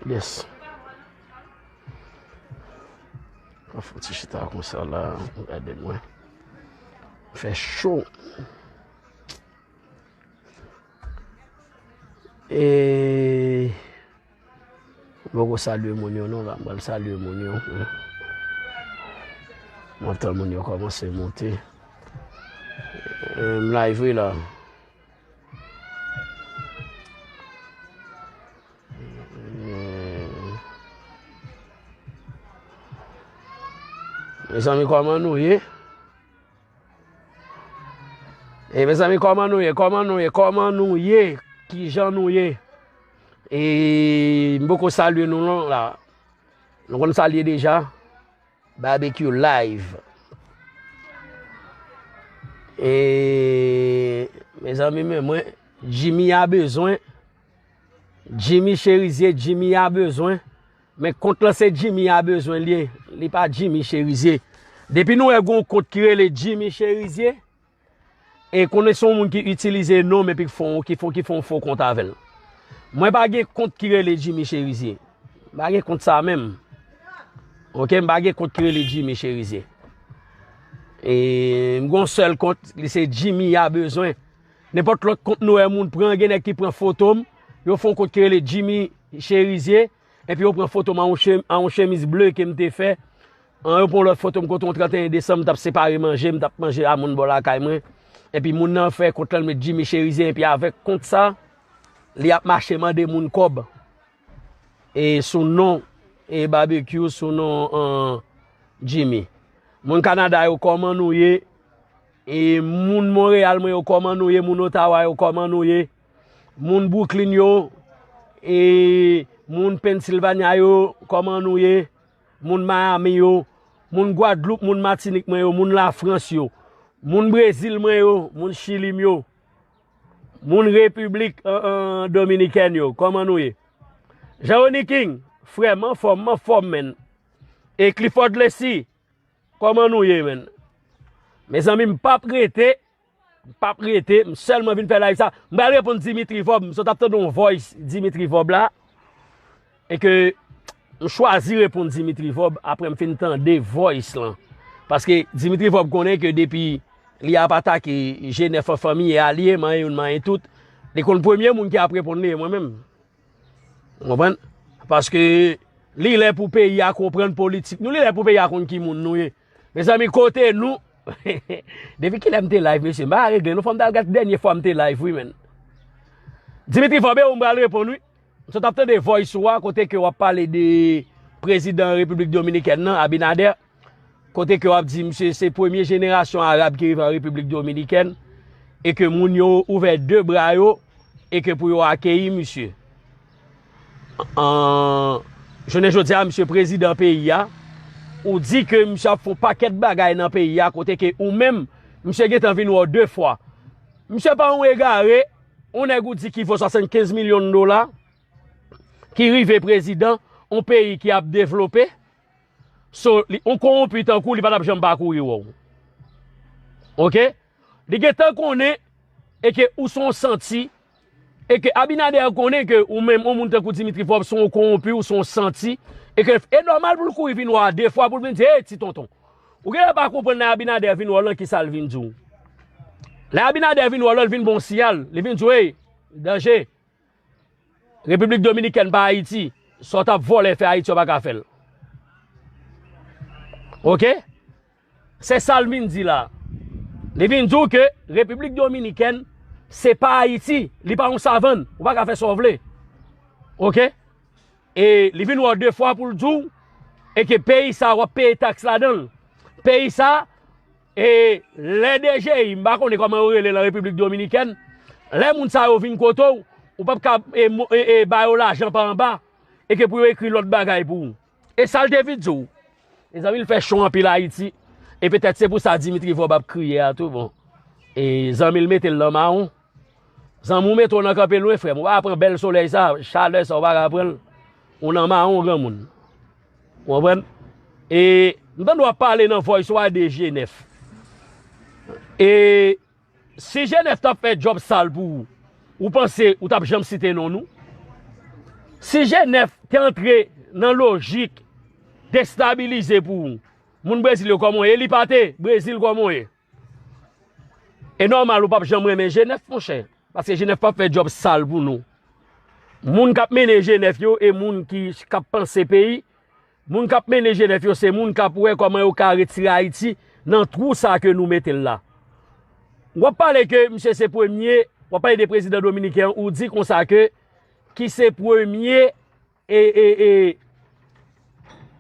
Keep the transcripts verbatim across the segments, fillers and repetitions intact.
Yes. Mwen fè yon ti chita konsa la, gade mwen. Fè cho. E m poko salye moun yo non, la m pral salye moun yo. M ap tann moun yo kòmanse monte. E, m live wi la. Mezanmi, kòman nou ye? E mezanmi, kòman nou ye? Kòman nou ye? Kòman nou ye? Kijan nou ye? E m poko salye nou non la. Nou konn salye deja. Barbecue Live. E mezanmi, men mwen, Jimmy a bezwen. Jimmy Cherizier, Jimmy a bezwen. Men kont lan se Jimmy a bezwen li ye. Li pa Jimmy Cherizier. Depi nou wè gon kont ki rele Jimmy Cherizier, e konnen se yon moun ki itilize non m epi ki fè yon, ki fè, ki fè yon fo kont avè l. Mwen pa gen kont ki rele Jimmy Cherizier. M pa gen kont sa menm. Oke, m pa gen kont ki rele Jimmy Cherizier. E m gen yon sèl kont, li se Jimmy a bezwen. Nenpòt lòt kont nou wè moun pran, gen nèg ki pran foto m, yo fè yon kont ki rele Jimmy Cherizier, epi yo pran foto m a yon che-, a yon chemiz ble ke m te fè. An, yo pran lòt foto m kote yon trannteyen desanm, m t ap separe manje, m t ap manje a moun bò lakay mwen. Epi moun nan fè kont lan, l met Jimmy Cherizier, epi avèk kont sa, li ap mache mande moun kòb. E sou non, e Barbecue sou non, an, Jimmy. Moun Kanada yo, kòman nou ye? E moun Monreyal mwen yo, kòman nou ye? Moun Ottawa yo, kòman nou ye? Moun Brooklyn yo, e moun Pennsylvania yo, kòman nou ye? Moun Miami yo, moun Gwadloup, moun Matinik mwen yo, moun Lafrans yo, moun Brezil mwen yo, moun Chili m yo, moun Repiblik, an, an, Dominikèn yo, kòman nou ye? Jean Rony King, frè m, anfòm, m anfòm, menn. E Clifford Lessie, kòman nou ye, menn? Mezanmi, m p ap rete, m p ap rete, m sèlman vin fè live sa. M pral reponn Dimitri Vorbe, m sot ap tande yon voice Dimitri Vorbe la. E ke m chwazi reponn Dimitri Vorbe apre m fin tande voice lan. Paske Dimitri Vorbe konnen ke depi li ap atake G nèf an, fanmi e alye, manyen youn, manyen tout, li konn premye moun ki ap reponn li, e mwen menm. Ou konprann? Paske li lè pou peyi a konprann politik nou, li lè pou peyi a konn ki moun nou ye. Mezanmi, kote nou? Depi kilè m te live, mesye? M pa regle non, fò m t al gade dènye fwa m te live, wi, menn. Dimitri Vorbe, ou m pral reponn, wi. M sot ap tande voice ou a, kote ke w ap pale de prezidan Repiblik Dominikèn nan, Abinader. Kote ke w ap di misye se premye jenerasyon arab ki rive an Repiblik Dominikèn e ke moun yo ouvè de bra yo e ke pou yo akeyi misye. An, jounen jodi a, misye prezidan peyi a, ou di ke misye ap fè yon pakèt bagay nan peyi a, kote ke ou menm, misye gentan vin wè w de fwa. Misye pa yon egare, yon nèg ou di ki vo swasannkenz milyon dola, ki rive prezidan yon peyi ki ap devlope, so, li, yon kowonpi tankou li pa t ap janm pa kouri wè w. Oke? Li gentan konnen e ke ou se yon santi, e ke Abinader konnen ke ou menm, yon moun tankou Dimitri Vorbe, se yon kowonpi, ou se yon santi, e ke e nòmal pou l kouri vin wè w de fwa, pou l vin di, "Hey, ti tonton." Ou genlè pa konprann lè Abinader vin wè w lan, kisa l vin di w. Lè Abinader vin wè w lan, l vin ba w yon siyal, li vin di w, "Hey, danje." Repiblik Dominikèn pa Ayiti. Sa w t ap vòlè fè Ayiti, w pa ka fè l. Oke? Se sa l vin di la. Li vin di w ke Repiblik Dominikèn se pa Ayiti. Li pa yon savann. Ou pa ka fè sa w vle. Oke? E li vin wè w de fwa pou l di w, e ke peyi sa a, w ap peye taks ladan l. Peyi sa a, e lè D G I, m pa konnen kòman yo rele nan Repiblik Dominikèn, lè moun sa yo vin kote w, ou p ap ka, e, mo-, e, e, ba yo lajan pa anba, e ke pou yo ekri lòt bagay pou ou. E sa l te vin di w. Mezanmi, l fè cho anpil Ayiti. E petèt se pou sa Dimitri Vorbe ap kriye a tou, bon. E zanmi l mete l nan mawon. Zanmi w mete w nan kanpe lwen, frè m. Ou pa ka pran bèl solèy sa, chalè sa, ou pa ka pran l. Ou nan mawon, granmoun. Ou konprann? E m tande w ap pale nan voice ou a de G nèf. E si G nèf t ap fè djòb sal pou ou, ou panse ou t ap janm site non nou? Si G nèf te antre nan lojik destabilize pou ou, moun Brezil yo kòman w ye? Li pa te Brezil kòman w ye? E nòmal ou p ap janm renmen G nèf, monchè. Paske G nèf p ap fè djòb sal pou nou. Moun k ap mennen G nèf yo e moun ki, k ap panse peyi, moun k ap mennen G nèf yo se moun k ap wè kòman yo ka retire Ayiti nan twou sa ke nou mete l la. W ap pale ke misye se premye, w ap pale de prezidan dominiken an, ou di konsa ke ki se premye e, e, e,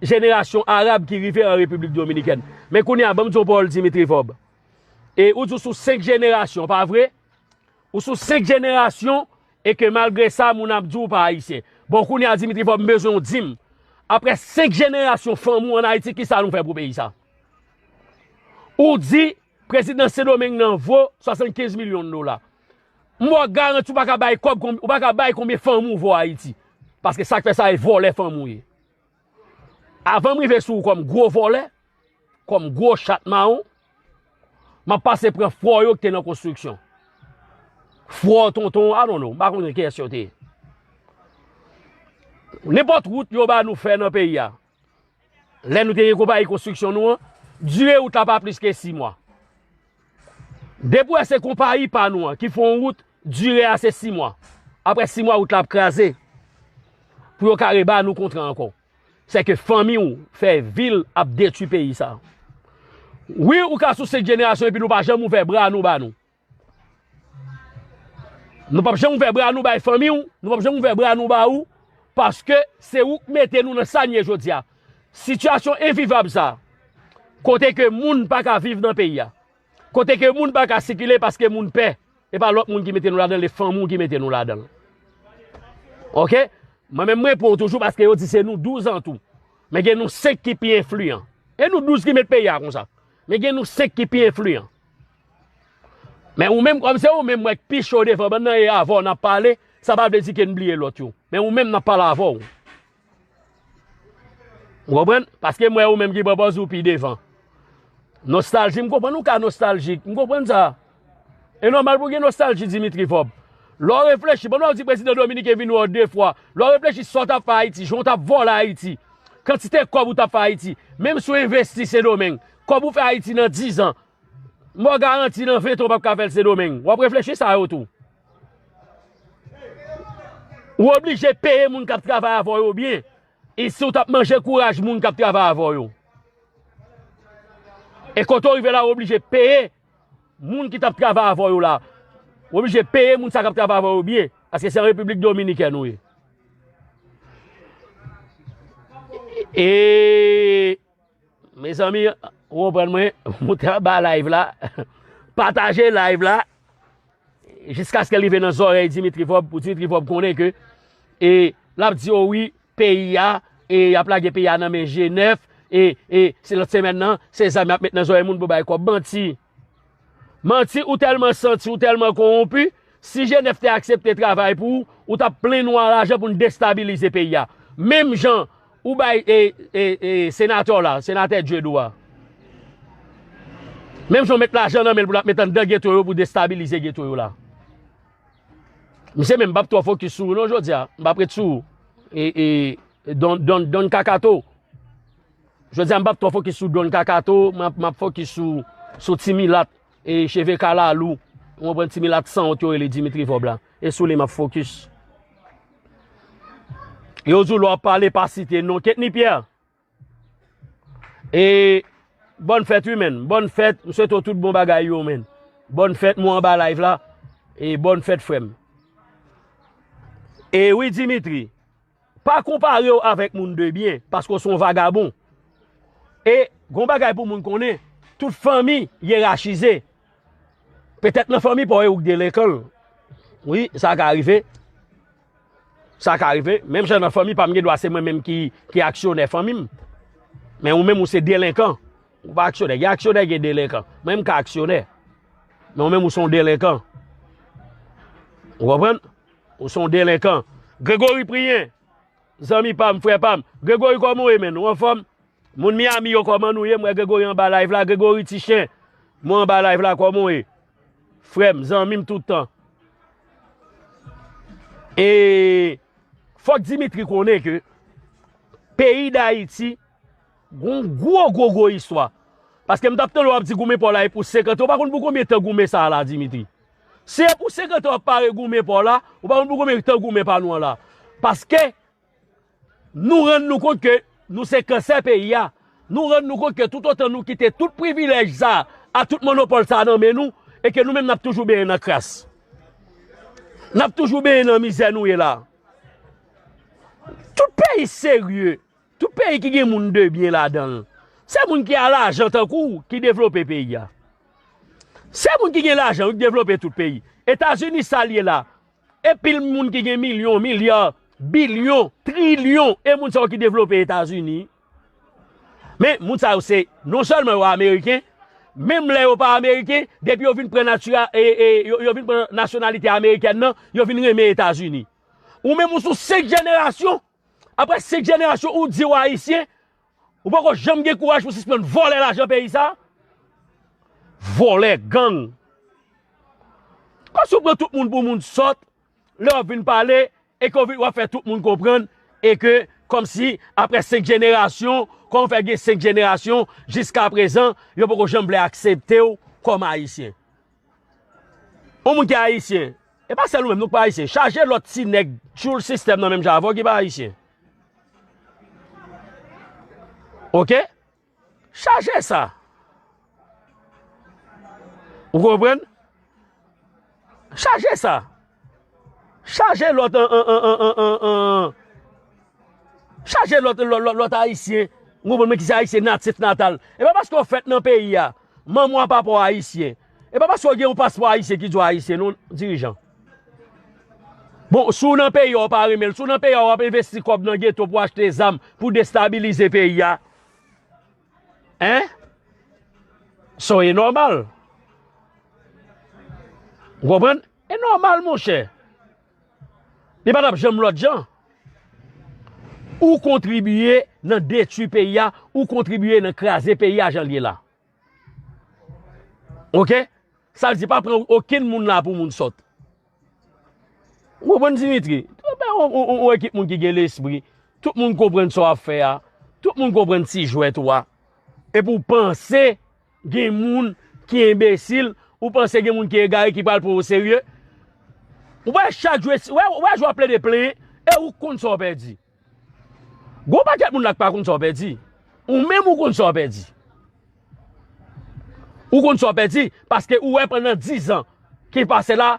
jenerasyon arab ki rive an Repiblik Dominikèn. Men kounye a, ban m di w yon pawòl, Dimitri Vorbe. E ou di w sou senk jenerasyon, pa vre? Ou sou senk jenerasyon e ke malgre sa, moun ap di w pa ayisyen. Bon, kounye a, Dimitri Vorbe, m bezwen w di m, apre senk jenerasyon fanmi w ann Ayiti, ki sa nou fè pou peyi sa? Ou di prezidan Sendomeng nan vo swasannkenz milyon dola. M ba w garanti ou pa ka bay kòb konb-, ou pa ka bay konbyen fanmi w vo Ayiti. Paske sa k fè sa e vòlè fanmi w ye. Avan m rive sou ou kòm gwo vòlè, kòm gwo chat mawon, m ap pase pran frè w yo ki te nan konstriksyon. Frè w, tonton w, I don't know, m pa konnen kiyès yo te ye. Nenpòt wout yo ba nou fè nan peyi a. Lè nou te gen konpayi konstriksyon nou an, dire wout la pa plis ke sis mwa. Depi w wè se konpayi pa nou an ki fè yon wout, dire a se sis mwa. Apre sis mwa, wout la ap kraze pou yo ka reba nou kontra ankò. Sèke fanmi w fè vi l ap detwi peyi sa. Wi, ou ka sou senk jenerasyon epi nou pa janm ouvè bra nou ba nou. Nou p ap janm ouvè bra nou bay fanmi w, nou p ap janm ouvè bra nou ba ou, paske se ou k mete nou nan sa n ye jodi a. Sitiyasyon envivab sa, kote ke moun pa ka viv nan peyi a, kote ke moun pa ka sikile paske moun pè, e pa lòt moun ki mete nou ladan l, e fanmi w ki mete nou ladan l. Oke? Mwen menm, mwen reponn w toujou paske yo di se nou douz an tou. Men gen nou senk ki pi enfliyan. E nou douz ki met peyi a konsa. Men gen nou senk ki pi enfliyan. Men ou menm, kòm se ou menm mwen k pi cho devan bann nan e avè w n ap pale, sa pa vle di ke n bliye lòt yo. Men ou menm n ap pale avè w. Ou konprann? Paske m wè ou menm ki pran pòz ou pi devan. Nostalji, m konprann ou ka nostaljik. M konprann sa. E nòmal pou gen nostalji, Dimitri Vorbe. Lè w reflechi, pandan w di prezidan dominiken vin wè w de fwa, lè w reflechi sa w t ap fè Ayiti, jan w t ap vòlè Ayiti, kantite kòb ou t ap fè Ayiti, menm si w envesti Sendomeng, kòb ou fè Ayiti nan diz an, m ba w garanti nan ven tan w p ap ka fè l Sendomeng. W ap reflechi sa yo tou. Ou oblije peye moun k ap travay avè w yo byen. E si w t ap manje kouraj moun k ap travay avè w yo. E kote w rive la, w oblije peye moun ki t ap travay avè w yo la. W oblije peye moun sa k ap travay avè w yo byen. Paske se an Repiblik Dominikèn ou ye. E, mezanmi, ou konprann mwen, moute anba live la. Pataje live la. Jiskaske l rive nan zòrèy Dimitri Vorbe, pou Dimitri Vorbe konnen ke, e, l ap di, o wi, peyi a, e, y ap lage peyi a nan men G nèf, e, e, se lòt semèn nan, se zam y ap met nan zòrèy moun pou bay kòb. Manti. Manti, ou tèlman santi, ou tèlman kowonpi, si G nèf te aksepte travay pou ou, ou t ap plen nou an lajan pou n destabilize peyi a. Menm jan ou bay, e, e, e, senatè w la, senatè Dieudou a. Menm jan w met lajan nan men l pou l ap met anndan geto yo pou destabilize geto yo la. Misye menm, m p ap twò fokis sou ou non jodi a. M p ap ret sou ou. E, e, Don, Don, Don Kakato. Jodi a, m p ap twò fokis sou Don Kakato, m ap, m ap fokis sou, sou ti milat, e cheve kalalou. Ou konprann, ti milat sanwont yo rele Dimitri Vorbe la. E sou li m ap fokis. Yo di w lè w ap pale, pa site non. Ketny Pierre. E bòn fèt wi, menn. Bòn fèt. M swete w tout bon bagay yo, menn. Bòn fèt, mwen anba live la. E bòn fèt, frè m. E wi, Dimitri. Pa konpare w avèk moun de byen, paske w se yon vagabon. E gon bagay pou moun konnen, tout fanmi yerachize. Petèt nan fanmi pa w e ou k delenkan l. Wi, sa ka rive. Sa ka rive. Menm jan nan fanmi pa m, gen dwa se mwen menm ki, ki aksyonè fanmi m. Men ou menm, ou se delenkan. Ou pa aksyonè. Gen aksyonè, gen delenkan. Mwen, m ka aksyonè. Men ou menm, ou se yon delenkan. Ou konprann? Ou se yon delenkan. Gregory Priyen, zanmi pa m, frè pa m. Gregory, kòman w ye, menn? Ou anfòm? Moun Miami yo, kòman nou ye? M wè Gregory anba live la. Gregory Tichen, mwen anba live la, kòman w ye? Frè m, zanmi m tout tan. E Fòk Dimitri konnen ke peyi Dayiti gon gwo, gwo, gwo istwa. Paske m t ap tande w ap di goumen pa w la e pou senkant an. Ou pa konn pou konbyen tan goumen sa a la, Dimitri? Si e pou senkant an w ap pare goumen pa w la, ou pa konn pou konbyen tan goumen pa nou an la. Paske nou rann nou kont ke nou se kansè peyi a. Nou rann nou kont ke toutotan nou kite tout privilèj sa a, tout monopòl sa a nan men nou, e ke nou menm n ap toujou benyen nan kras. N ap toujou benyen nan mizè nou ye la. Tout peyi serye, tout peyi ki gen moun de byen ladan l, se moun ki a lajan tankou w ki devlope peyi a. Se moun ki gen lajan wi ki devlope tout peyi. Etazini sa l ye la. E pil moun ki gen milyon, milya, bilyon, trilyon, e moun sa yo ki devlope Etazini. Men moun sa yo se non sèlman yo ameriken, menm lè yo pa ameriken, depi yo vin pran natura, e, e, yo, yo vin pran nasyonalite amerikèn nan, yo vin renmen Etazini. Ou menm ou sou senk jenerasyon, apre senk jenerasyon ou di w ayisyen, ou poko janm gen kouraj pou sispann vòlè lajan peyi sa? Vòlè, gang. Kòmsi w pran tout moun pou moun sòt, lè w ap vin pale, e ke w vin, w ap fè tout moun konprann, e ke, kòmsi, apre senk jenerasyon, kòman fè gen senk jenerasyon, jiska prezan, yo poko janm vle aksepte w kòm ayisyen? Yon moun ki ayisyen, e pa sèl ou menm, nou k pa ayisyen, chaje lòt ti nèg tchoul sistèm nan menm jan avè w ki pa ayisyen. Oke? Chaje sa. Ou konprann? Chaje sa. Chaje lòt an, an, an, an, an, an, an. Chaje lòt, lòt, lòt, lòt ayisyen. Ou konprann mwen ki se ayisyen natif natal. E pa paske w fèt nan peyi a, manman w a papa w ayisyen. E pa paske w gen yon paspò ayisyen ki di w ayisyen, non, dirijan. Bon, si w nan peyi a, w pa renmen l. Si w nan peyi a, w ap envesti kòb nan geto pou achte zam, pou destabilize peyi a. Hein? So, e nòmal. Ou konprann? E nòmal, monchè. Li pa t ap janm lòt jan. Ou kontribye nan detwi peyi a, ou kontribye nan kraze peyi a jan l ye la. Oke? Sa vle di pa pran okenn moun la pou moun sòt. Ou konprann, Dimitri? Yon, yon, yon, yon ekip moun ki gen lespri. Tout moun konprann sa w ap fè a. Tout moun konprann ti jwèt ou a. Epi w panse gen moun ki enbesil, ou panse gen moun ki egare ki pral pran w oserye? Ou wè chak jwe, wè, wè jwe w ap plede plenyen, e ou konn sa w pèdi. Gon pakèt moun la k pa konn sa w pèdi. Ou menm ou konn sa w pèdi. Ou konn sa w pèdi, paske ou wè pandan diz an ki pase la,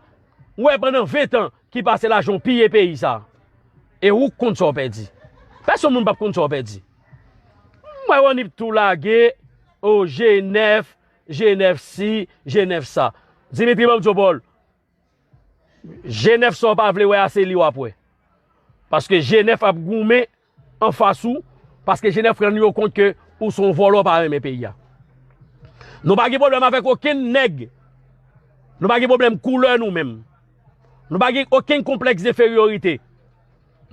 ou wè pandan ven tan ki pase la, jan w piye peyi sa. E ou konn sa w pèdi. Pèsonn moun p ap konn sa w pèdi. M wè Rony tou lage, o, G nèf, G nèf si, G nèf sa. Dimitri, ban m di w pawòl. G nèf sa w pa vle wè a, se li w ap wè. Paske G nèf ap goumen anfas ou, paske G nèf rann yo kont ke ou se yon vòlò, w pa renmen peyi a. Nou pa gen pwoblèm avèk okenn nèg. Nou pa gen pwoblèm koulè nou menm. Nou pa gen okenn konplèks enferyorite.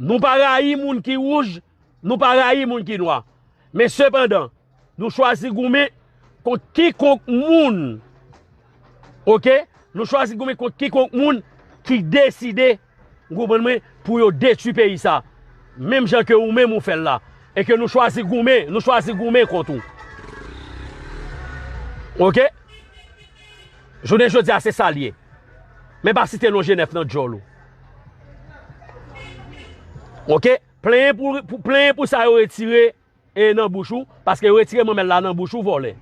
Nou pa rayi moun ki wouj, nou pa rayi moun ki nwa. Men sepandan, nou chwazi goumen kont kikonk moun. Oke? Nou chwazi goumen kont kikonk moun ki deside, ou konprann mwen, pou yo detwi peyi sa. Menm jan ke ou menm ou fè l la. E ke nou chwazi goumen, nou chwazi goumen kont ou. Oke? Jounen jodi a, se sa l ye. Men pa site non G nèf nan djòl ou. Oke? Plenyen pou, pou, plenyen pou sa yo retire e nan bouch ou, paske yo retire manmèl la nan bouch ou, vòlè.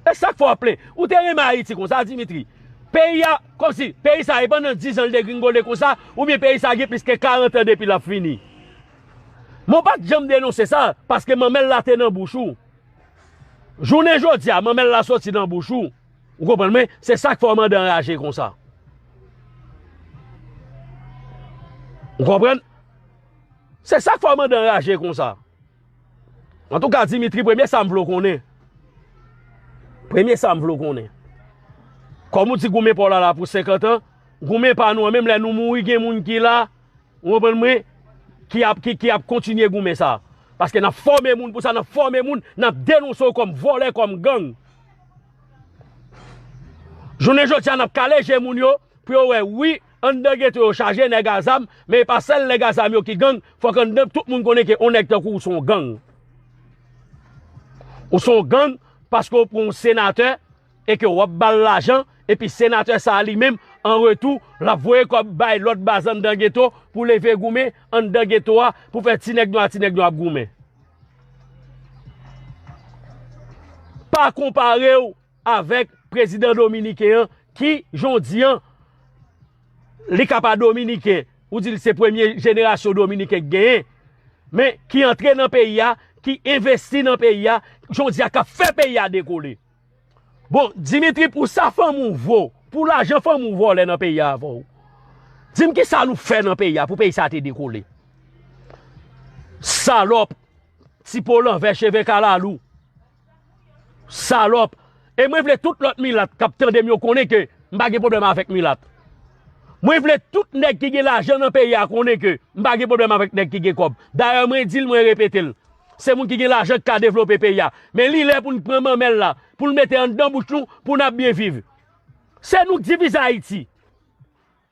E sa k fè w ap plenyen? Ou te renmen Ayiti konsa, Dimitri? Peyi a, kòmsi, peyi sa, e pandan diz an l degringole konsa, oubyen peyi sa gen plis ke karant an depi l ap fini? Men w pa t janm denonse sa, paske manmèl la te nan bouch ou. Jounen jodi a, manmèl la soti nan bouch ou. Ou konprann mwen? Se sa k fè w mande anraje konsa. Ou konprann? Se sa k fè w mande anraje konsa. Antouka, Dimitri, premye sa m vle w konnen. Premye sa m vle w konnen. Kòm ou di goumen pa w la la pou senkant an, goumen pa nou an, menm lè nou mouri, gen moun ki la, ou konprann mwen, ki ap, ki, ki ap kontinye goumen sa. Paske n ap fòme moun pou sa, n ap fòme moun, n ap denonse w kòm vòlè, kòm gang. Jounen jodi a, n ap kale je moun yo, pou yo wè, wi, Anndan geto yo chaje nèg a zam, men e pa sèl nèg a zam yo ki gang, fòk anndan tout moun konnen ke yon nèg tankou w se yon gang. Ou se yon gang paske w pran yon senatè e ke w ap ba l lajan, epi senatè sa a li menm, an retou, l ap voye kòb bay lòt baz anndan geto pou leve goumen anndan geto a, pou fè ti nèg nwa, ti nèg nwa ap goumen. Pa konpare w avèk prezidan dominiken an ki, jodi an, li ka pa dominiken, ou di l se premye jenerasyon dominiken ki genyen, men ki antre nan peyi a, ki envesti nan peyi a, jodi a k ap fè peyi a dekole. Bon, Dimitri, pou sa fanmi w vo, pou lajan fanmi w vòlè nan peyi a avè w, di m ki sa nou fè nan peyi a pou peyi sa te dekole? Salòp, ti po lanvè, cheve kalalou. Salòp. E mwen vle tout lòt milat k ap tande m yo konnen ke m pa gen pwoblèm avèk milat. Mwen vle tout nèg ki gen lajan nan peyi a konnen ke m pa gen pwoblèm avèk nèg ki gen kòb. Dayè, mwen di l, mwen repete l. Se moun ki gen lajan ki ka devlope peyi a. Men li lè pou n pran manmèl la, pou n mete anndan bouch nou, pou n ap byen viv. Se nou k divize Ayiti.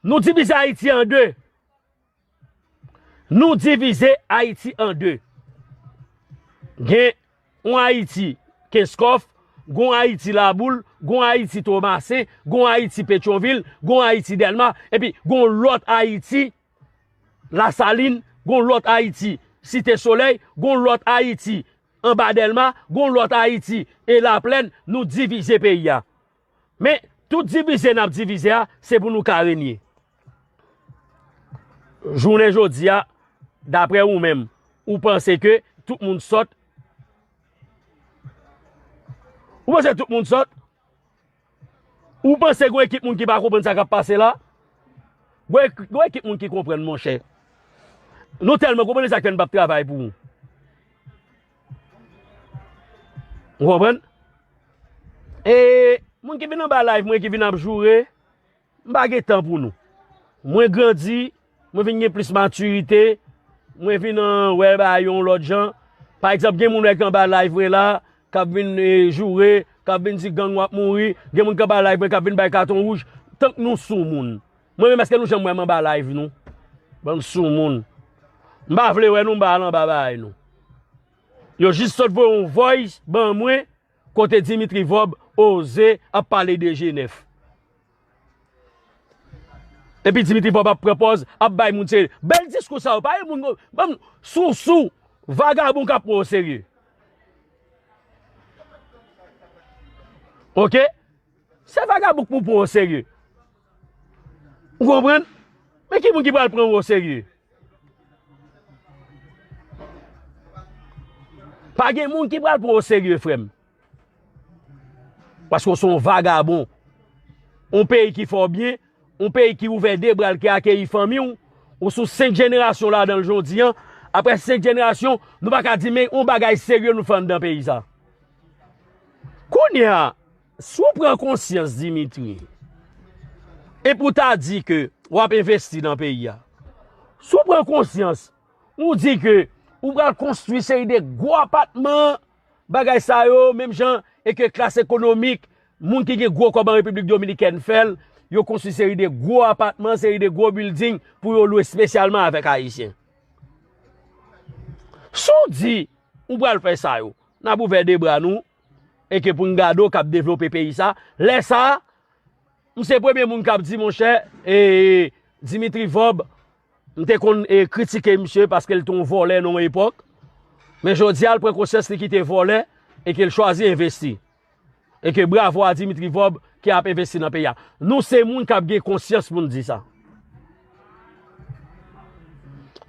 Nou divize Ayiti an de. Nou divize Ayiti an de. Gen yon Ayiti Kenskòf, gon Ayiti Laboul, gon Ayiti Tomasen, gon Ayiti Petyonvil, gon Ayiti Dèlma, epi gon lòt Ayiti Lasalin, gon lòt Ayiti Site Solèy, gon lòt Ayiti anba Dèlma, gon lòt Ayiti e Laplèn, nou divize peyi a. Men, tout divize n ap divize a, se pou nou ka renye. Jounen jodi a, daprè ou menm, ou panse ke tout moun sòt? Ou panse tout moun sòt? Ou panse gon ekip moun ki pa konprann sa k ap pase la? Gon ek-, gon ekip moun ki konprann, monchè. Nou tèlman konprann, se sa k fè n p ap travay pou ou. Ou konprann? E moun ki vin anba live mwen, ki vin ap joure, m pa gen tan pou nou. Mwen grandi, mwen vin gen plis matirite, mwen vin, euh, wè bagay yo yon lòt jan. Pa egzanp, gen moun wè ki anba live mwen la, k ap vin, eh, joure, k ap vin di gang w ap mouri, gen moun ki anba live mwen k ap vin bay katon wouj, tank nou soumoun. Mwen menm, èske nou janm wè m anba live nou? Bann soumoun. M pa vle wè nou, m pa al anba bagay nou. Yo jis sot voye yon voice ban mwen, kote Dimitri Vorbe oze ap pale de G nèf. Epi Dimitri Vorbe ap pran pòz, ap bay moun serye. Bèl diskou sa yo, pa gen moun, banm sousou, vagabon k ap pran w serye. Oke? Se vagabon k pou pran w serye. Ou konprann? Men ki moun ki pral pran w oserye? Pa gen moun ki pral pran w oserye, frè m. Paske w se yon vagabon. Yon peyi ki fè w byen, yon peyi ki ouvè de bra l, ki akeyi fanmi w, ou sou senk jenerasyon ladan l jodi an. Apre senk jenerasyon, nou pa ka di men yon bagay serye nou fè anndan peyi sa. Kounye a, si w pran konsyans, Dimitri, epi w ta di ke w ap envesti nan peyi a, si w pran konsyans, ou di ke ou pral konstwi seri de gwo apatman, bagay sa yo, menm jan e ke klas ekonomik, moun ki gen gwo kòb an Repiblik Dominikèn fè l, yo konstwi seri de gwo apatman, seri de gwo bilding pou yo lwe espesyalman avèk Ayisyen. Si w di ou pral fè sa yo, n ap ouvè de bra nou, e ke pou n gade w k ap devlope peyi sa. Lè sa a, m se premye moun k ap di, monchè, e, Dimitri Vorbe, m te konn, e, kritike misye paske l te yon vòlè nan yon epòk. Men jodi a, l pran konsyans li kite vòlè e ke l chwazi envesti. E ke bravo a Dimitri Vorbe ki ap envesti nan peyi a. Nou se moun k ap gen konsyans pou n di sa.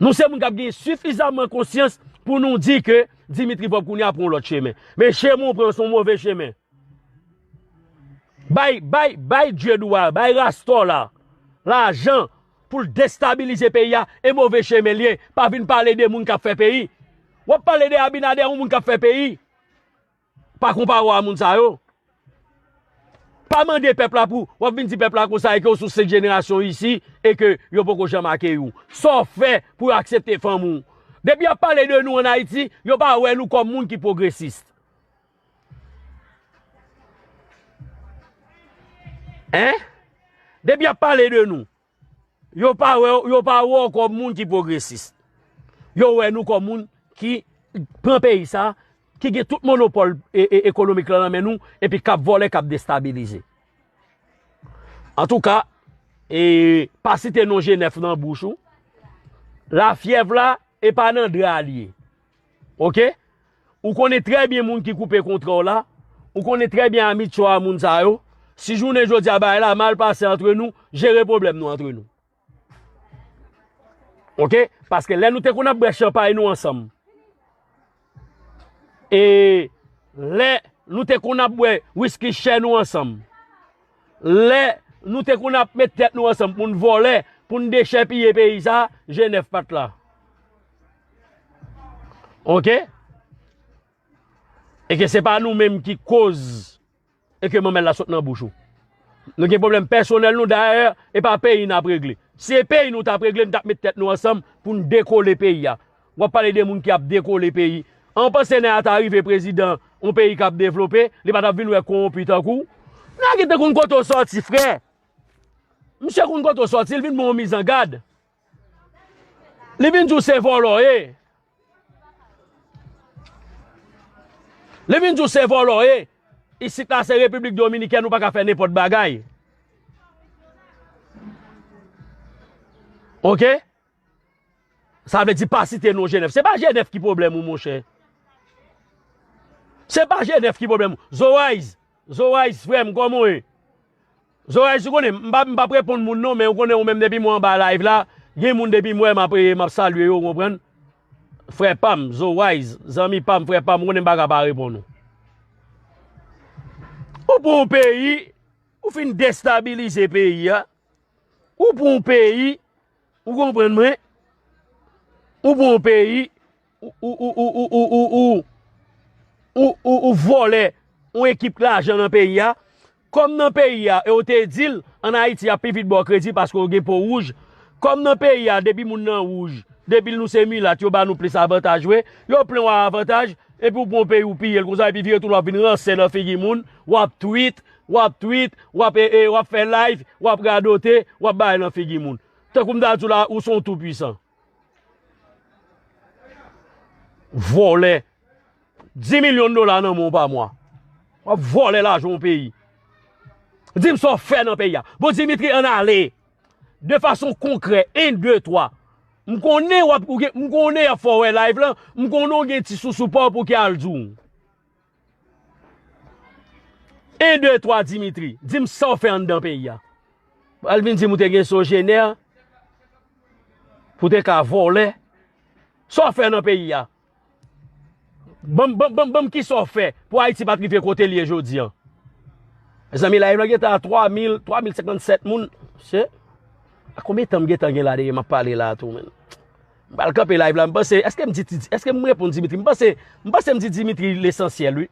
Nou se moun k ap gen sifizaman konsyans pou nou di ke Dimitri Vorbe kounye a pran yon lòt chemen. Men chemen w pran, se yon move chemen. Bay, bay, bay Dye dwa, bay Rastò la lajan pou l destabilize peyi a, e move chemen l ye. Pa vin pale de moun k ap fè peyi. W ap pale de Abinader, yon moun k ap fè peyi. Pa konpare w a moun sa yo. Pa mande pèp la pou w ap vin di pèp la konsa e ke w sou senk jenerasyon isi e ke yo poko janm akeyi w. Sa w fè pou yo aksepte fanmi w? Depi y ap pale de nou ann Ayiti, yo pa wè nou kòm moun ki pwogresis. Hein? Depi y ap pale de nou, yo pa wè, yo pa wè w kòm moun ki pwogresis. Yo wè nou kòm moun ki pran peyi sa, ki gen tout monopòl e, e, ekonomik lan nan men nou, epi k ap vòlè, k ap destabilize. Antouka, e, pa site non G nèf nan bouch ou. Lafyèv la, e pa nan dra li ye. Oke? Ou konnen trè byen moun ki koupe kontra w la. Ou konnen trè byen amitye w a moun sa yo. Si jounen jodi a bagay la mal pase antre nou, jere pwoblèm nou antre nou. Oke? Paske lè nou te konn ap bwè chanpay nou ansanm. E lè nou te konn ap bwè wiski chè nou ansanm. Lè nou te konn ap met tèt nou ansanm pou n vòlè, pou n dechèpiye peyi sa, G nèf pa t la. Oke? E ke se pa nou menm ki koz e ke manmèl la sot nan bouch ou. Nou gen pwoblèm pèsonèl nou, dayè, e pa peyi n ap regle. Si e peyi nou t ap regle, nou t ap met tèt nou ansanm pou n dekole peyi a. W ap pale de moun ki ap dekole peyi. An w panse lè a ta rive prezidan yon peyi k ap devlope, li pa t ap vin wè kowonpi tankou w? Nèg ki te konn kote w sòti, frè. Misye konn kote w sòti, li vin ba w mizangad. Li vin di w se vòlò w ye. Li vin di w se vòlò w ye. Isit la se Repiblik Dominikèn, ou pa ka fè nenpòt bagay. Oke? Sa vle di pa site non G nèf. Se pa G nèf ki pwoblèm ou, monchè. Se pa G nèf ki pwoblèm ou. Zowayz, Zowayz, frè m, kòman w ye? Zowayz, ou konnen, m pa, m p ap reponn moun non, men ou konnen ou menm depi mwen anba live la, gen moun depi m wè m ap, m ap salye yo, ou konprann? Frè pa m, Zowayz, zanmi pa m, frè pa m, ou konnen m pa ka pa reponn ou. Ou pran yon peyi, ou fin destabilize peyi a. Ou pran yon peyi, ou konprann mwen? Ou pran yon peyi, ou, ou, ou vòlè yon ekip lajan nan peyi a. Kòm nan peyi a, e yo te di l, ann Ayiti, y ap pi vit ba w kredi paske w gen po wouj. Kòm nan peyi a, depi moun nan wouj, depi nou se milat, yo ba nou plis avantaj vre, yo plen w a avantaj, epi w pran yon peyi, w piye l konsa, epi vire tourn w ap vin ranse nan figi moun, w ap tweet, w ap tweet, w ap, e, e, w ap fè live, w ap radote, w ap bay nan figi moun. Tankou m ta di w la, ou se yon toupwisan. Vòlè. Dis milyon dola nan men w pa mwa. W ap vòlè lajan yon peyi. Di m sa w fè nan peyi a. Bon, Dimitri, ann ale. De fason konkrè, en, de, twa. M konnen w ap, ou gen, m konnen y ap fè w wè live lan. M konnen w gen ti sousou pa w pou ki al di w. En, de, twa, Dimitri, di m sa w fè anndan peyi a. Pral vin di m ou te gen sojenè pou te ka vòlè. Sa w fè nan peyi a? Ban m, ban m, ban m, ban m kisa w fè pou Ayiti pa t rive kote l ye jodi a. Mezanmi, live lan gentan a twa mil, twa mil senkannsèt moun. Se, a konbyen tan m gentan gen la depi m ap pale la tou, menn? M pral kanpe live la, m panse, èske m di, èske m reponn Dimitri? M panse, m panse m di Dimitri lesansyèl, wi.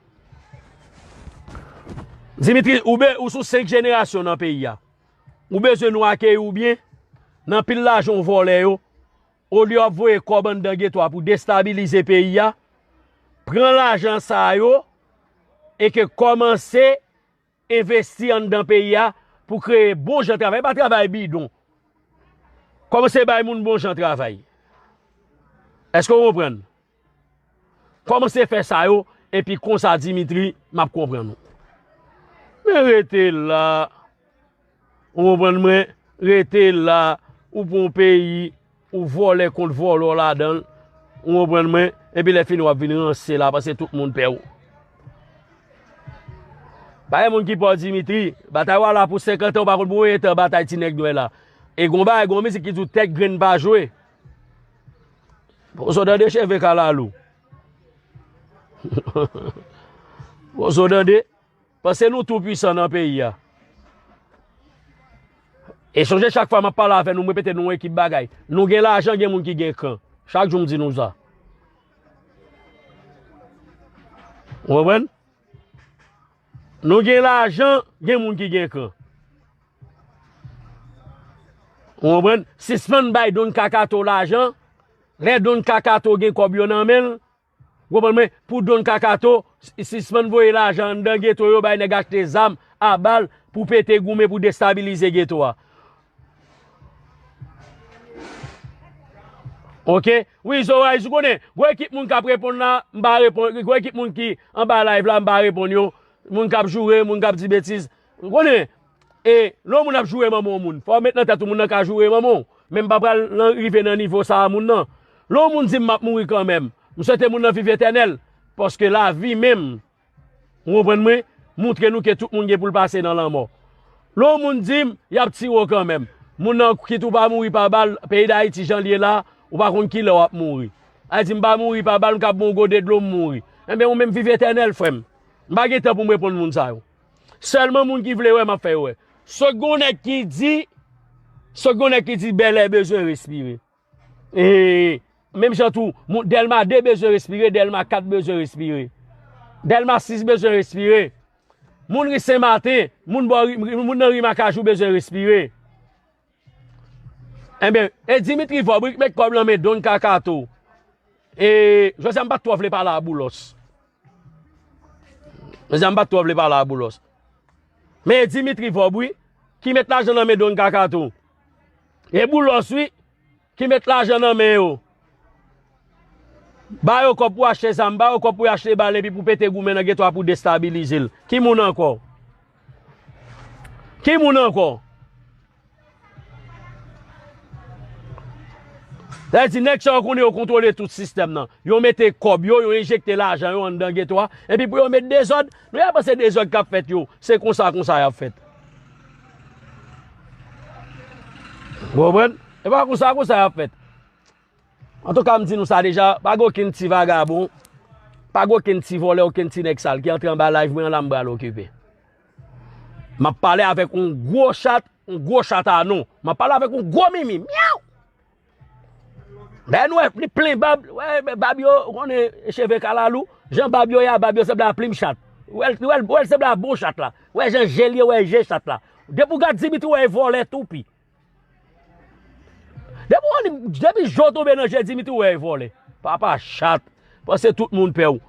Dimitri, ou be, ou sou senk jenerasyon nan peyi a. Ou bezwen nou akeyi w byen nan pil lajan w vòlè yo. Olye w ap voye kòb anndan geto a pou destabilize peyi a, pran lajan sa yo e ke kòmanse envesti anndan peyi a pou kreye bon jan travay. E pa travay bidon. Kòmanse bay moun bon jan travay. Èske w konprann? Kòmanse fè sa yo, epi konsa, Dimitri, m ap konprann ou. Men rete la. Ou konprann mwen? Rete la. Ou pran yon peyi, ou vòlè kont vòlò ladan l. Ou konprann mwen? Epi lè fini, w ap vin ranse la, paske tout moun pè w. Pa gen moun ki pè w, Dimitri. Batay w a la pou senkant an, ou pa konn pou konbyen tan batay ti nèg nwè la. E gon bagay, gon mizik ki di w tèt grenn pa jwe. Bon, sa w tande cheve kalalou. Bon, sa w tande. Panse nou tou pwisan nan peyi a. E sonje chak fwa m ap pale avè nou, m repete nou yon ekip bagay. Nou gen lajan, gen moun ki gen kan. Chak jou m di nou sa. Ou konprann? Nou gen lajan, gen moun ki gen kan. Ou konprann? Sispann bay Don Kakato lajan. Lè Don Kakato gen kòb yo nan men l, ou konprann mwen? Pou Don Kakato, si-, sispann voye lajan anndan geto yo, bay nèg achte zam a bal pou pete goumen, pou destabilize geto a. Ok? Wi, Zoray, ou konnen, gwo ekip moun k ap reponn la, m pa reponn, gwo ekip moun ki anba live la, m pa reponn yo. Moun k ap joure, moun k ap di betiz. Ou konnen, e lè yon moun ap joure manman yon moun, fò w met nan tèt ou moun nan ka joure manman w. Men m pa pral nan, rive nan nivo sa a moun nan. Lè yon moun di m m ap mouri kanmenm, m swete moun nan viv etènèl, paske lavi menm, ou konprann mwen, montre nou ke tout moun gen pou l pase nan lanmò. Lè yon moun di m, y ap tire w kanmenm. Moun nan kit ou pa mouri pa bal, peyi Dayiti jan l ye la, ou pa konn kilè w ap mouri. Ay di m pa mouri pa bal, m ka bwè yon gode dlo, m mouri. Enben, ou menm viv etènèl, frè m. M pa gen tan pou m reponn moun sa yo. Sèlman moun ki vle wè, m ap fè yo wè. Sot gon nèg ki di, sot gon nèg ki di Bèlè bezwen respire. E, menm jan tou, moun, Dèlma de bezwen respire, Dèlma kat bezwen respire. Dèlma sis bezwen respire. Moun ri Senmaten, moun bò ri, moun nan ri Makajou bezwen respire. Enben, e Dimitri Vorbe ki met kòb nan men Don Kakato. E, jodi a m pa t twò vle pale a Boulos. Jodi a m pa t twò vle pale a Boulos. Men e Dimitri Vorbe, wi, ki met lajan nan men Don Kakato. E Boulos, wi, ki met lajan nan men yo. Ba yo kòb pou achte zam, ba yo kòb pou yo achte bal, epi pou pete goumen nan geto a pou destabilize l. Ki moun ankò? Ki moun ankò? Sa vle di, nèg sa yo konnen yo kontwole tout sistèm nan. Yo mete kòb yo, yo enjekte lajan yo anndan geto a. Epi pou yo met dezòd, nou pa panse dezòd k ap fèt yo, se konsa, konsa y ap fèt. Ou konprann? E pa konsa, konsa y ap fèt. Antouka, m di nou sa deja, pa gen okenn ti vagabon, pa gen okenn ti vòlè, okenn ti nèg sal ki antre anba live mwen an la, m pral okipe. M ap pale avèk yon gwo chat, yon gwo chat a non. M ap pale avèk yon gwo mimi. Myaw! Lè nou wè li plen bab, wè bab yo, ou konnen cheve kalalou, jan bab yo ye a, bab yo sanble a plim chat. Wè l, wè l, wè l sanble a bon chat la. Wè jan je l ye, wè je chat la. Depi w gad Dimitri, w wè e vòlè toupi. Depi w, depi je w tonbe nan je Dimitri, w wè e vòlè. Papa chat. Panse tout moun pè w.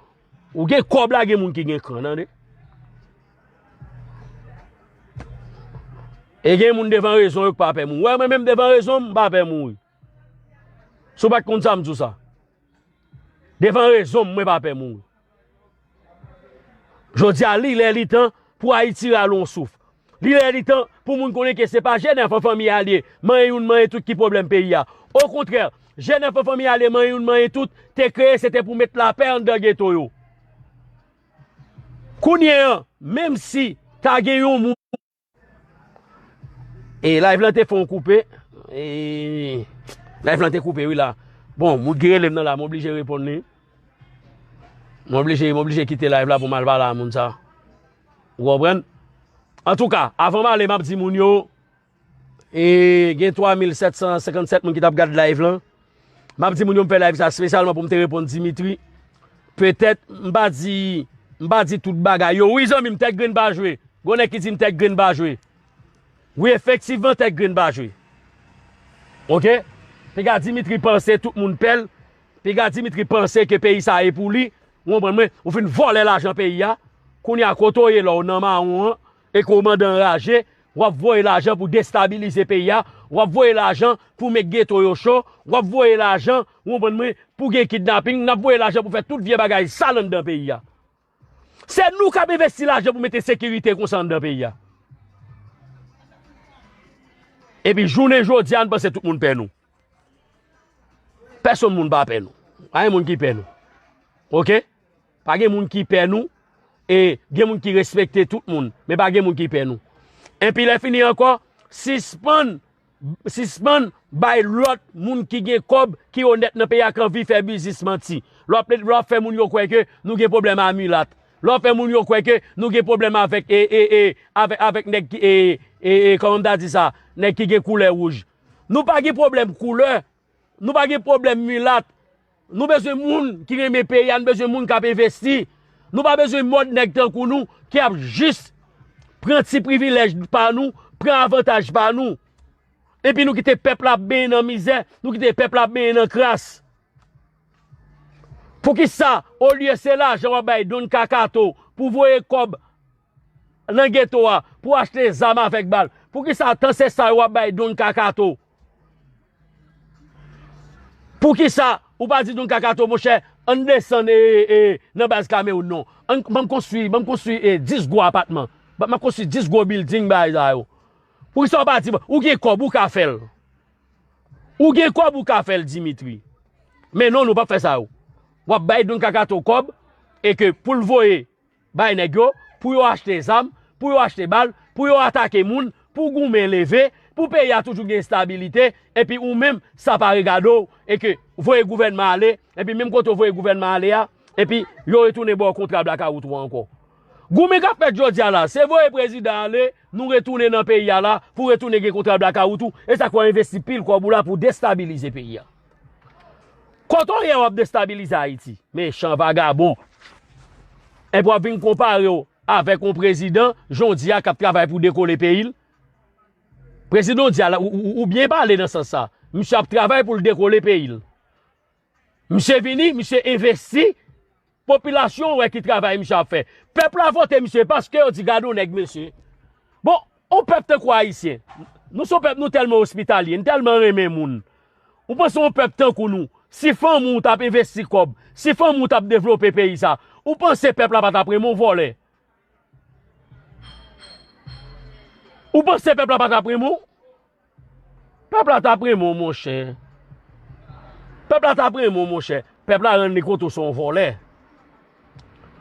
Ou gen kòb la, gen moun ki gen kran, tande. E gen moun devan rezon yo k pa pè mouri. Wè, mwen menm devan rezon m, m pa pè mouri. Si w pa t konn sa, m di w sa. Devan rezon m, mwen pa pè mouri. Jodi a, li lè li tan pou Ayiti rale yon souf. Li lè li tan pou moun konnen ke se pa G nèf an fanmi a l ye, manyen youn, manyen tout ki pwoblèm peyi a. Okontrè, G nèf an fanmi a l ye, manyen youn, manyen tout, te kreye, se te pou met lapè anndan geto yo. Kounye a, menm si ta gen yon moun E live lan te fè yon koupe. E live lan te koupe, wi, la. Bon, moun ki rele m nan la, m oblije reponn li. M oblije, m oblije kite live la pou m al pale a moun sa. Ou konprann? Antouka, avan m ale, m ap di moun yo, e, gen twa mil sèt san senkannsèt moun ki t ap gad live lan. M ap di moun yo m fè live sa espesyalman pou m te reponn Dimitri. Petèt, m pa di, m pa di tout bagay yo. Wi, zanmi m, Tèt Grenn pa jwe. Gon nèg ki di m Tèt Grenn pa jwe. Wi, efektivman, Tèt Grenn pa jwe. Oke? Piga Dimitri panse tout moun pè l. Piga Dimitri panse ke peyi sa e pou li. Ou konprann mwen? Ou fin vòlè lajan peyi a. Kounye a, kote w ye la, w nan mawon an, e ke w mande anraje, w ap voye lajan pou destabilize peyi a, w ap voye lajan pou met geto yo cho, w ap voye lajan, ou konprann mwen, pou gen kidnaping, n ap voye lajan pou fè tout vye bagay sal anndan peyi a. Se nou k ap envesti lajan pou mete sekirite konsa anndan peyi a. Epi jounen jodi a, n panse tout moun pè nou. Pèsonn moun pa pè nou. Pa gen moun ki pè nou. Oke? Pa gen moun ki pè nou. E gen moun ki respekte tout moun. Men pa gen moun ki pè nou. Epi lè fini ankò, sispann, sispann bay lòt moun ki gen kòb, ki onèt nan peyi a, k anvi fè biznis manti. Lè w ap, lè w ap fè moun yo kwè ke nou gen pwoblèm a milat. Lè w ap fè moun yo kwè ke nou gen pwoblèm avèk, e, e, e, avèk, avèk nèg ki, e, e, e, kòman m ta di sa? Nèg ki gen koulè wouj. Nou pa gen pwoblèm koulè. Nou pa gen pwoblèm milat. Nou bezwen moun ki renmen peyi a, nou bezwen moun k ap envesti. Nou pa bezwen mòd nèg tankou nou ki ap jis pran ti privilèj pa nou, pran avantaj pa nou. Epi nou kite pèp la ap benyen nan mizè, nou kite pèp la ap benyen nan kras. Poukisa, olye se lajan w ap bay Don Kakato pou voye kòb nan geto a, pou achte zam avèk bal. Poukisa tan se sa yo w ap bay Don Kakato? Poukisa ou pa di Don Kakato, monchè, ann desann e, e, nan baz Kamewoun non? Ann, ban m konstwi, ban m konstwi e, dis gwo apatman. Ban m konstwi dis gwo bilding bagay sa yo. Poukisa w pa di, ou gen kòb, ou ka fè l. Ou gen kòb, ou ka fè l, Dimitri. Men non, nou p ap fè sa yo. W ap bay Don Kakato kòb, e ke pou l voye bay nèg yo, pou yo achte zam, pou yo achte bal, pou yo atake moun, pou goumen leve, pou peyi a toujou gen estabilite, epi ou menm, sa pa regade w, e ke voye gouvènman ale, epi menm kote w voye gouvènman ale a, epi yo retounen ba w kontra blakawout ou ankò. Goumen k ap fèt jodi a la, se voye prezidan ale, nou retounen nan peyi a la, pou retounen gen kontra blakawout ou, e sa k fè w envesti pil kòb ou la pou destabilize peyi a. Kote w ye w ap destabilize Ayiti? Mechan vagabon. Epi w ap vin konpare w avèk yon prezidan, jodi a, k ap travay pou dekole peyi l. Prezidan jodi a la, ou, ou, ou byen pale nan sans sa. Misye ap travay pou l dekole peyi l. Misye vini, misye envesti, popilasyon wè ki travay misye ap fè. Pèp la vote misye paske yo di gade yon nèg mesye. Bon, yon pèp tankou Ayisyen, nou se yon pèp nou tèlman ospitalye, nou tèlman renmen moun. Ou panse yon pèp tankou nou, si fanmi w t ap envesti kòb, si fanmi w t ap devlope peyi sa, ou panse pèp la pa t ap renmen w vòlè? Ou panse pèp la pa t ap renmen w? Pèp la t ap renmen w, monchè. Pèp la t ap renmen w, monchè. Pèp la rann li kont ou se yon vòlè.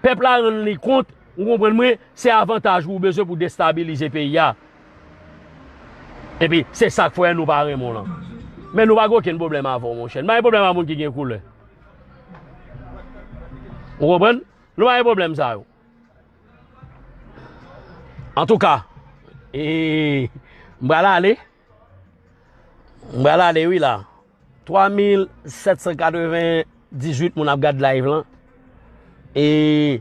Pèp la rann li kont, ou konprann mwen, se avantaj ou bezwen pou destabilize peyi a. Epi, se sa k fè nou pa renmen w lan. Men nou pa gen okenn pwoblèm avè w, monchè. Nou pa gen pwoblèm ak moun ki gen koulè. Ou konprann? Nou pa gen pwoblèm sa yo. Antouka, e, m pral ale. M pral ale wi la. Twa mil sèt san katrevendizuit moun ap gad live lan. E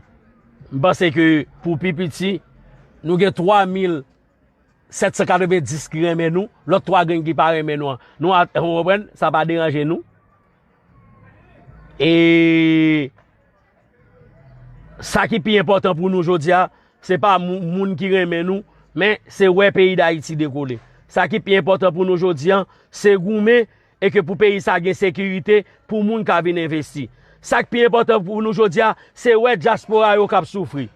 m panse ke pou pi piti, nou gen twa mil sèt san katrevendiz ki renmen nou, lòt twa grenn ki pa renmen nou an. Nou a, ou konprann? Sa pa deranje nou. E sa ki pi enpòtan pou nou jodi a, se pa mou-, moun ki renmen nou, men se wè peyi Dayiti dekole. Sa ki pi enpòtan pou nou jodi a, se goumen e ke pou peyi sa gen sekirite, pou moun ka vin envesti. Sa k pi enpòtan pou nou jodi a, se wè dyaspora yo k ap soufri.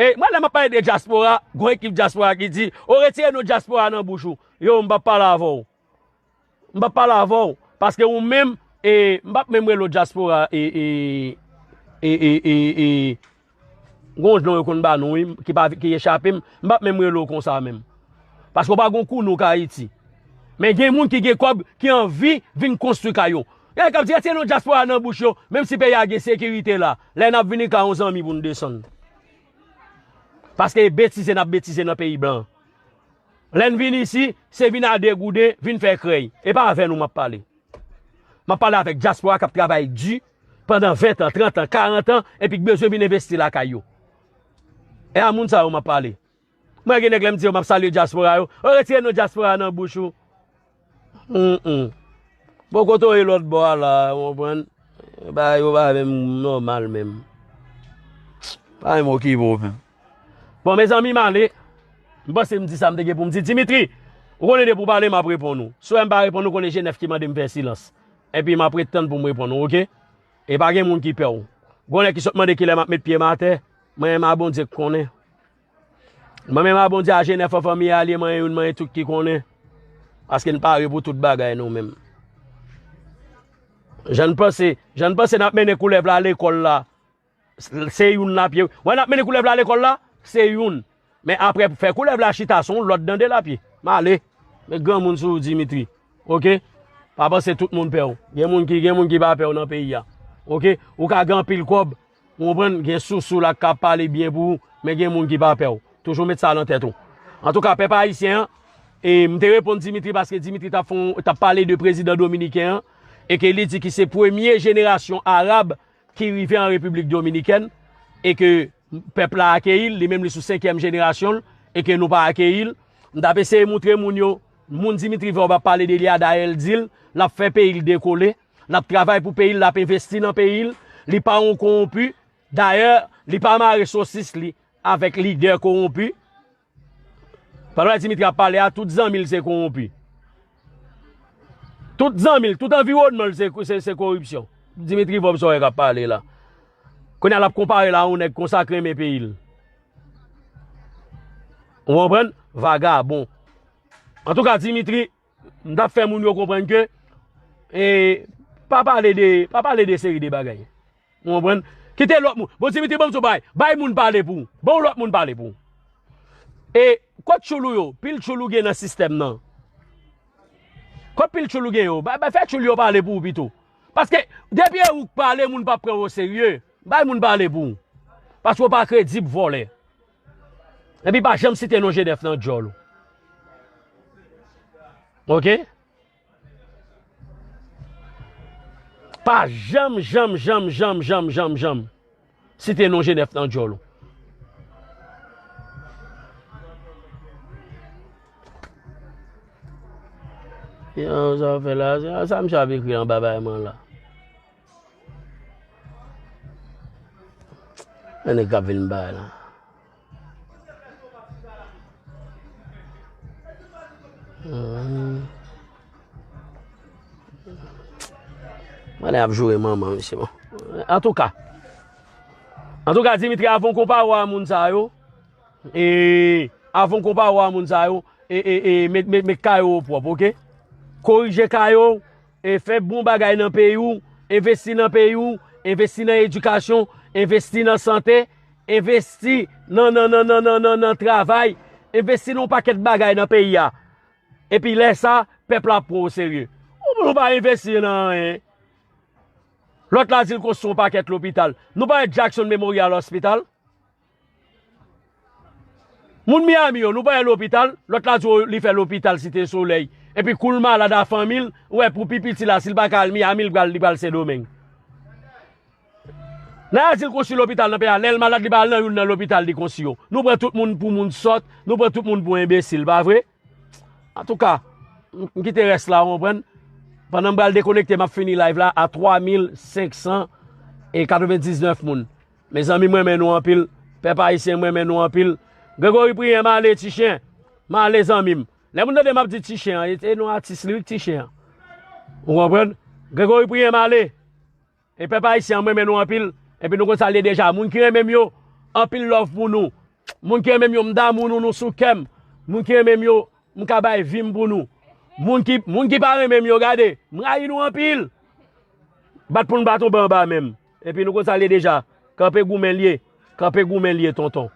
E mwen, lè m ap pale de dyaspora, gon ekip dyaspora ki di, o, retire non dyaspora nan bouch ou. Yo, m p ap pale avè w. M p ap pale avè w. Paske ou menm, e, m p ap menm rele w dyaspora, e, e, e, e, e, e, gon non yo konn ba nou, wi, ki pa, ki echape m, m p ap menm rele w konsa menm. Paske w pa gon kou nou k Ayiti. Men gen moun ki gen kòb, ki anvi vin konstwi kay yo. Gen nèg k ap di, retire non dyaspora nan bouch yo, menm si peyi a gen sekirite la, lè n ap vini ka yon zanmi pou n desann. Paske e betize n ap betize nan peyi blan. Lè n vin isi, se vin a degouden, vin fè krèy. E pa avè nou m ap pale. M ap pale avèk dyaspora k ap travay di pandan ven tan, trant an, karant an, epi k bezwen vin envesti lakay yo. E a moun sa yo m ap pale. Mwen gen nèg lè m di yo m ap salye dyaspora yo. O, retire non dyaspora nan bouch ou. Hum, hum. Bon, kote w ye lòt bò a la, ou konprann? Bagay yo pa menm nòmal menm. Pa menm okipe w menm. Bon, mezanmi, m ale. M panse m di sa m te gen pou m di. Dimitri, ou konnen depi w pale, m ap reponn ou. Si w wè m pa reponn ou, konnen Jenèf ki mande m fè silans. Epi m ap ret tann pou m reponn ou, oke? E pa gen moun ki pè w. Gon nèg ki sot mande kilè m ap met pye m atè, mwen menm a Bondye k konnen. Mwen menm a Bondye a Jenèf an fanmi a li, mwen youn, mwen tout ki konnen. Paske n pare pou tout bagay nou menm. Jan n panse, jan n panse n ap mennen koulèv la lekòl la, se youn l ap ye. Wè n ap mennen koulèv la lekòl la, se youn. Men apre fè koulèv la chita, se yon lòt dande l ap ye. M ale. Men granmoun sou ou, Dimitri. Oke? Pa panse tout moun pè w. Gen moun ki, gen moun ki pa pè w nan peyi a. Oke? Ou ka gen anpil kòb. Ou konprann? Gen sousou la k ap pale byen pou ou, men gen moun ki pa pè w. Toujou met sa nan tèt ou. Antouka, pèp ayisyen an, e m te reponn Dimitri paske Dimitri t ap fè yon, t ap pale de prezidan dominiken an, e ke li di ki se premye jenerasyon arab ki rive an Repiblik Dominikèn, e ke pèp la akeyi l, li menm li sou senkyèm jenerasyon l, e ke nou pa akeyi l. M t ap eseye moutre moun yo, moun Dimitri Vorbe ap pale de li a, dayè l di l, l ap fè peyi l dekole, l ap travay pou peyi l, l ap envesti nan peyi l, li pa yon kowonpi, dayè, li pa mare sosis li avèk lidè kowonpi. Pandan Dimitri ap pale a, tout zanmi l se kowonpi. Tout zanmi l, tout anviwònman l, se, se, se koripsyon. Dimitri Vorbe sa w wè k ap pale la. Kounye a l ap konpare l a yon nèg konsa k renmen peyi l. Ou konprann? Vagabon. Antouka, Dimitri, m t ap fè moun yo konprann ke, e, pa pale de, pa pale de seri de bagay. Ou konprann? Kite lòt moun. Bon, Dimitri, ban m di w bagay. Bay moun pale pou ou. Ban yon lòt moun pale pou ou. E, kot tchoul ou yo? Pil tchoul ou gen nan sistèm nan. Kot pil tchoul ou gen yo? Bay, bay, fè tchoul yo pale pou ou pito. Paske, depi e ou k pale, moun p ap pran w oserye. Bay moun pale pou ou. Paske w pa kredib, vòlè. Epi pa janm site non G nèf nan djòl ou. Oke? Pa janm, janm, janm, janm, janm, janm, janm site non G nèf nan djòl ou. Yo, sa w fè la, sa, sa misye ap ekri anba bay mwen la. Ann nèg k ap vin bay la. Hmm. Mwen ap joure manman, mesye, bon. Antouka. Antouka, Dimitri, avan w konpare w a moun sa yo, e, avan w konpare w a moun sa yo, e, e, e, met, met, met kay ou pwòp, oke? Korije kay ou, e, fè bon bagay nan peyi w, envesti nan peyi w, envesti nan edikasyon, envesti nan sante, envesti nan, nan, nan, nan, nan, nan, nan travay, envesti nan yon pakèt bagay nan peyi a. Epi lè sa, pèp la ap pran w oserye. Ou, nou pa envesti nan anyen. Lòt la di l konstwi yon pakèt lopital. Nou pa wè Jackson Memorial Hospital? Moun Miami yo, nou pa wè lopital? Lòt la di w li fè lopital Site Solèy. Epi kou l malad a fanmi l, ou wè pou pi piti la, si l pa ka al Miami, li pral, li pral Sendomeng. Naya di l konstwi lopital nan peyi a, lè l malad, li pa al nan youn nan lopital li konstwi yo. Nou pran tout moun pou moun sòt, nou pran tout moun pou enbesil, pa vre? Antouka, m, m kite rès la, w konprann? Pandan m pral dekonekte, m ap fini live la a twa mil senk san e katrevendiznèf moun. Mezanmi, m renmen nou anpil. Pèp ayisyen, m renmen nou anpil. Gregory Priyen, m ale, ti chen. M ale, zanmi m. Lè moun tande m ap di ti chen an, e, e non atis li wi, ti chen an. Ou konprann? Gregory Priyen, m ale. E pèp ayisyen an, m renmen nou anpil. Epi nou konn sa l ye deja. Moun ki renmen m yo, anpil love pou nou. Moun ki renmen m yo, m damou nou, nou sou kè m. Moun ki renmen m yo, m ka bay vi m pou nou. Moun ki, moun ki pa renmen m yo, gade, m rayi nou anpil. Bat pou n bat yon ban anba men m. Epi nou konn sa l ye deja. Kanpe goumen l ye. Kanpe goumen l ye, tonton.